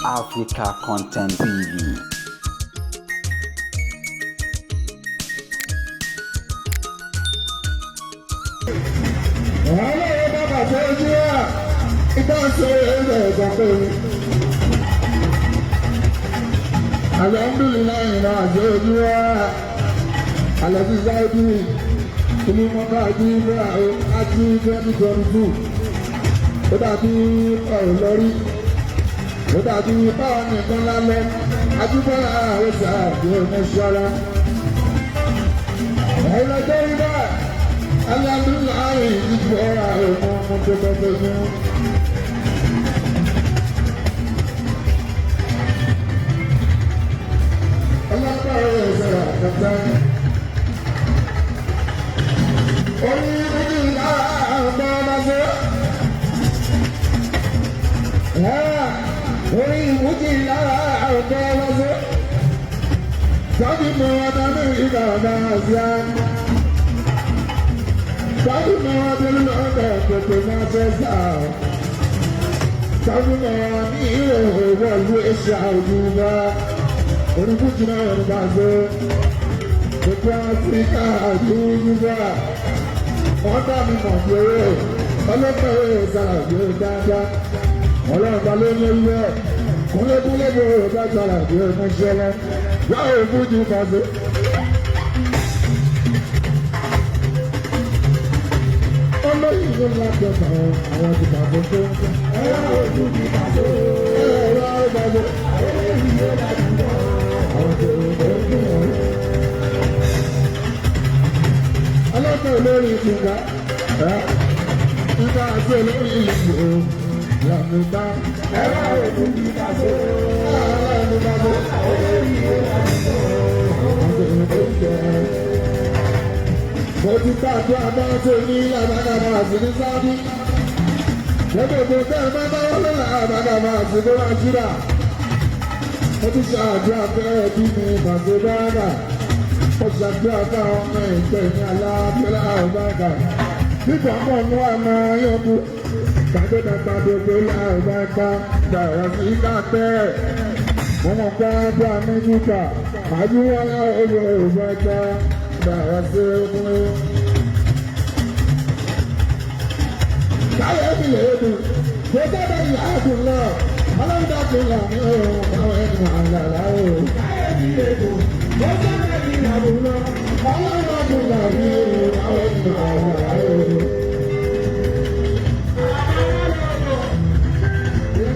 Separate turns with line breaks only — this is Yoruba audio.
Africa Content TV.
Ọlọ́run bàbá tó ojú wa ìgbà ṣe ẹ̀rọ ẹ̀gbọ́n pé alhamdulilayi náà ṣe ojú wa alẹ́bí sáúdí ìlú mọ́ká àti àti 2022. Ó dàbí ọ̀rọ̀ lórí, ó dàbí báwọn nìkan lálẹ́ ajúbọ́lá àwọn sàbí ọmọ ṣọlá ẹ̀yin lọ́jọ́ rí báyìí. Alhamdulilayi ìgbọ́ra ọmọ ọmọ tó bá fẹ́ fún. Ọlọ́pàá rẹ̀ sọ̀rọ̀ àkàtà. Orí méjì láàbọ̀ ọba ṣe. Orí méjì láàbọ̀ ọba ṣe. Sábì mọ́ ọdún ní ìgbà ọba ṣe. Sábì mọ́ ọdún lọ́dọ̀ tètè máa fẹ́ sá. Sábì mọ́ ní ìhòòhò wọ̀lú ẹ̀ṣà òjúbá. Oníkùtù náà ní bàṣẹ. Gbogbo Áfíríkà àdúgbò. Wọ́n dá mi mọ̀ bí owó. Ọlọ́pàá ẹ̀ sàràbí ó dáadáa. Ọlọ́run ta ló ní ewúrẹ́. Kúnlékúnlé bò ó bá sàràbí ó mú ṣẹlẹ̀. Yáò fújì bàṣẹ. Olóyìn ló lágbàgbà àwọn ti bàbá tó ń bọ̀. Ẹ̀rọ ojú ti bàbá. Ẹ̀rọ bàbá. Àwọn tó ń bọ̀ ń bọ̀. Ọlọ́pàá olórí ìgbà. Nígbà tí olórí ìlú làmìta. Ẹ̀rọ ojú ti bàbá. Ẹ̀rọ bàbá. Àwọn tó ń bọ̀. Mo ti gbàdúrà bá tó ní làbàdàbà àti ní sábì. Gbogbo bẹ́ẹ̀ máa bá wọlé làbàdàbà àti ní wájúrà. Mo ti ṣàdúrà bẹ́ẹ̀ bí mi bàbá bàbà. Mo ṣàdúrà fáwọn ọmọ ìgbẹ́ ní aláàbíọ́lá àbáàgà. Nígbà mọ̀ ní wàá máa yọ̀bù. Gbàgbọ́dàgbà gbogbo làbàkà gbàrà sí kápẹ́. Mo mọ̀ pé bá mi níta. Àdúrà olùbàkà gbàrà sí ọkùnrin. Káyọ̀ mi lè dùn, kò sábà yà á dùn lọ. Ọlọ́run dàkún là ní òun, káwọn ẹni máa là láwò. Káyọ̀ mi lè dùn, kò sábà yà á dùn lọ. Ọlọ́run dàkún là ní òun, káwọn ẹni máa là láwò.